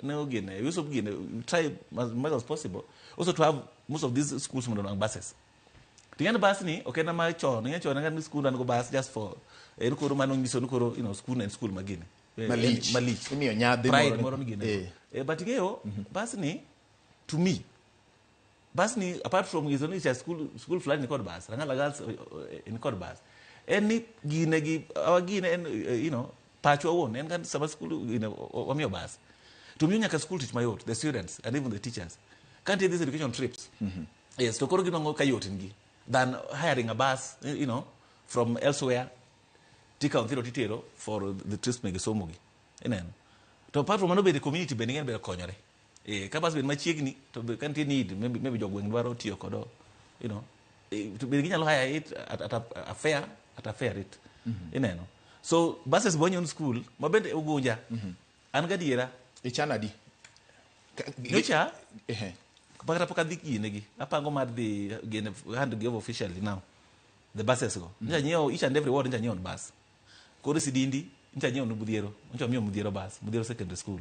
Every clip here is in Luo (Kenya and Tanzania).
ne gine we also gine, we try as much as possible also to have most of these schools mondo onwang' buses. Ting'eni bus ni ok en ma chon, ing'e chon en ni school an go bus just for en koro mano nyiso ni koro school en school magine. Malich. Malich. Imiyo nyadhi pride moro moro ni gine. But ing'eyo bus ni, to me bus ni, apart from nyiso ni cha school fulani ni kod bus, Rang'ala Girls ni kod bus, en ni gine gi awa gine en pachwa wuon en kan sama school gine wamiyo bus to miyo nyaka school tich mayot, the students and even the teachers can't take these education trips. Yes, to koro ginwang'o ka yot ngi than hiring a bus from elsewhere, tikawo nyithindo titero for the trips mege somo gi ineno. To apart from mano bende community bende ing'e ni bende konyore. Ka bus bed machiegni to be ka nitie need, maybe jogweng' dwaro tiyo kodo to bende ginyalo hire it at a fair rate ineno. So buses bonyo school ma bende Ugunja an gadiera. Ichano adi? Nyocha kata pok adhi gine gi apango mar dhi gine hand give officially now the buses go. Nyocha nyiewo each and every ward, nyocha nyiewo bus. Koro Sidindi nyocha nyiewo ne Budhiero, nyocha miyo Mudhiero bus, Mudhiero Secondary School.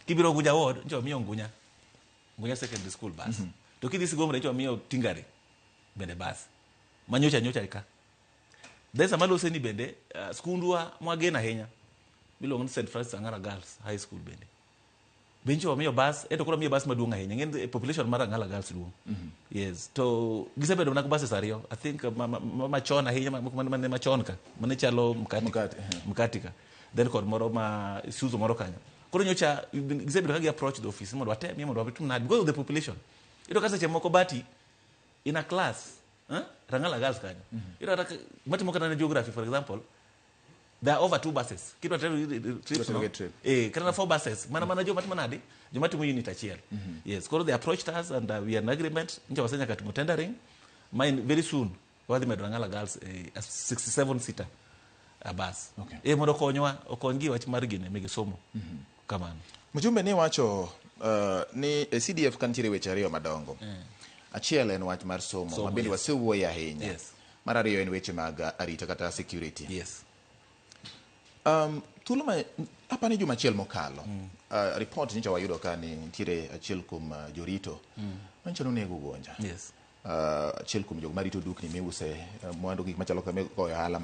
Kibiro Ugunja ward, nyocha miyo Ngunya Secondary School bus. To kidhi Sigomre, nyocha miyo Tingari bende bus ma nyocha ka. Then sama lose ni bende skundwa mwageno ahinya miluongo ni St Francis Angara Girls High School bende bencho wamiyo bus, ento koro miyo bus maduong' ahinya. Ng'en population mar Angala Girls duong'. Yes, to gisebedo mana gi buses ariyo, I think, machon ahinya, mane machon ka mane chalo mkati. Mkati, eh. Mkati ka, then kod moro ma Isuzu moro kanyo. Koro nyocha gisebedo ka gi approach the office mondo watemie mondo watim nadi because of the population. Iyudo ka seche moko bati in a class, eh? Rangala Girls kanyo iyudo kata matimo kata ne geography, for example, there are over two buses kidwa tero trips, no? Get trip. Kata na four buses mana joma timo nadi, joma timo unit achiel. Yes, koro they approached us and we are in agreement. Ncha wasenyaka timo tendering mine. Very soon wadhi medo Rangala Girls a 67 seater a bus. Mondo okonywa, okony gi wach mar gine mege somo kamano. Mjumbe, ni wacho ni e CDF ka nitiere weche ariyo madongo. Achiel en wach mar somo, Somo, ma bende wasewuoye ahinya. Mar ariyo en weche mag arita kata security. Thuolo ma apani juma achiel mokalo, report nyocha wayudo ka ni nitiere achiel kuom jorito manyicho nonego Ugunja. Achiel kuom jogo marito dukni miuse mwandu, gik machalo kama goyo ohala.